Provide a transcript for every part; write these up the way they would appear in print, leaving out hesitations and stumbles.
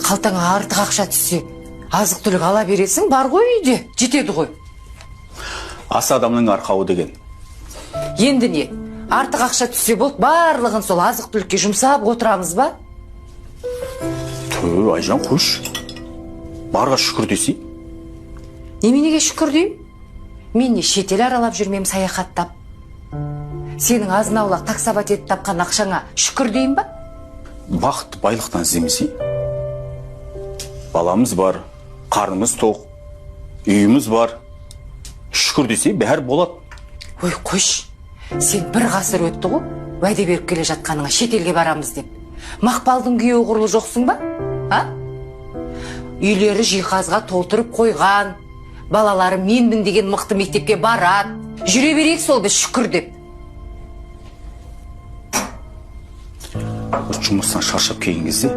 Қалтаңа артық ақша түссе, азық түлік ала бересің, бар ғой үйде, жетеді ғой. Ас адамның арқауы деген. Енді не, артық ақша түссе болды, барлығын сол азық түлікке жұмсап отырамыз ба? Тө, Айжан, қойшы. Барға шүкір десей. Неменеге шүкір деймін? Мен не шетел аралап жүрмем саяхаттап? Сенің азын аулақ таксовать етіп тапқан ақшаңа шүкір деймін ба? Бақытты байлықтан іздемесей. Баламыз бар, қарнымыз тоқ, үйіміз бар. Шүкір десе, бәрі болады. Ой, қойшы. Сен бір ғасыр өтті ғой, уәде беріп келе жатқаныңа шетелге барамыз деп. Мақпалдың күйеуі құрлы жоқсың ба? А? Үйлері жиһазға толтырып қойған. Балалары менмін деген мықты мектепке барады. Жүре берейік сол біз шүкір деп. Жұмыстан шаршап келген кезде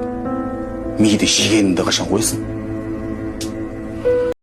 миды жегеніңді қашан қоясың?